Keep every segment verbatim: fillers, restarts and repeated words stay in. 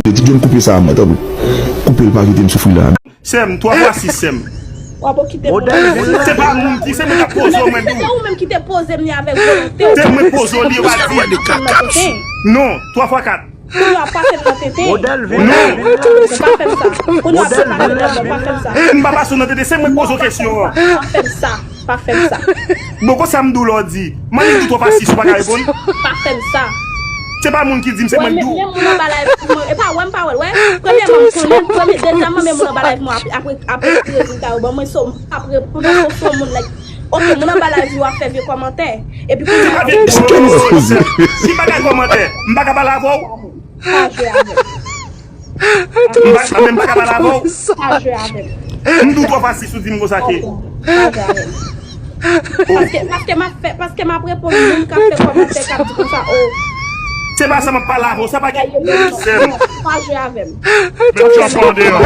Ti John, koupe sa a mwen, tanpri. Koupe l, pa kite m soufri la. Sè m, twa fwa sis, sè m. W ap kite moun nan. Se pa moun ki, se mwen k ap poze w, mwen di w. Se ou menm ki te poze m ni avèk volonte w. Se mwen poze w li, yo pa di. Non, twa fwa kat. Kounye a pase m nan tenten. Non. Pa fè m sa. Kounye a pase m nan tenten, pa fè m sa. M pa pase w nan tenten, se mwen k poze w kesyon an. Pa fè m sa. Pa fè m sa. Bon, konsa m di w lè w di. Mwen di w twa fwa sis, ou pa ka reponn. Pa fè m sa. Se pa moun ki di m, se mwen k di w. Menm moun anba live mwen, e pa wè m pa wè l, wè. Premyèman, m konnen l, premye, dezyèmman, menm moun anba live mwen ap, ap, ap ekri rezilta yo ban mwen, so, m p ap reponn paske w se yon moun, like, ok, moun anba live yo ap fè vye kòmantè. Epi kounye a, ki bagay kòmantè? M pa ka pale avè w? Pa jwe avè m. M pa, men m pa ka pale avè w. Pa jwe avè m. M di w twa fwa sis, ou di m konsa ke. Pa jwe avè m. Paske, paske m ap fè, paske m ap reponn moun k ap fè kòmantè k ap di konsa, o. Se pa sa m ap pale avè w, sa pa gen sè m. Pa jwe avè m. Met yon fon deyò.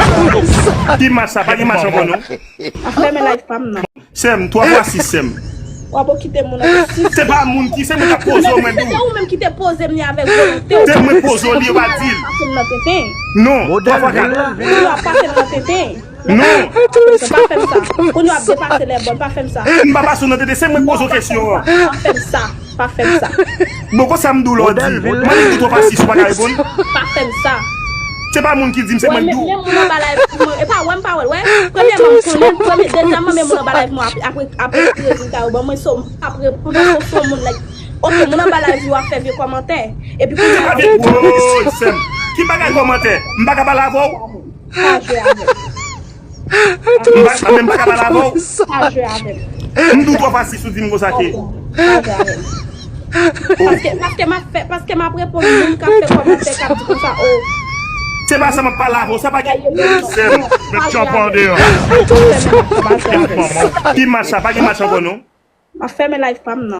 Ki match sa? Pa gen match ankò non. Ap fèmen live pa m nan. Sè m, twa fwa sis, sè m. W ap kite moun nan. Se pa moun ki, se mwen k ap poze w, mwen di w. Se ou menm ki te poze m ni avèk volonte w. Se mwen k poze w li, yo pa di l. Pase m nan tenten. Non, twa fwa kat. Kounye a pase m nan tenten. Non. Pa fè m sa. Kounye a ap depase lè bòn, pa fè m sa. M pa pase w nan tenten, se mwen k poze w kesyon an. Pa fè m sa. Pa fè m sa. Bon, konsa m di w lè w di. Mwen di w twa fwa sis, ou pa ka reponn. Pa fè m sa. Se pa moun ki di m, se mwen k di w. Menm moun anba live mwen, e pa wè m pa wè l, wè. Premyèman, m konnen l, premye, dezyèmman, menm moun anba live mwen ap, ap, ap ekri rezilta yo ban mwen, so, m p ap reponn paske w se yon moun, like, ok, moun anba live yo ap fè vye kòmantè. Epi kounye a, woy, sè m. Ki bagay kòmantè? M pa ka pale avè w? Pa jwe avè m. M pa, men m pa ka pale avè w. Pa jwe avè m. M di w twa fwa sis, ou di m konsa ke. Pa jwe avè m. Paske, paske m ap fè, paske m ap reponn moun k ap fè kòmantè k ap di konsa, o. Se pa sa m ap pale avè w, sa pa gen sè m. Met yon fon deyò. Ki match sa? Pa gen match ankò non. M ap fèmen live pa m nan.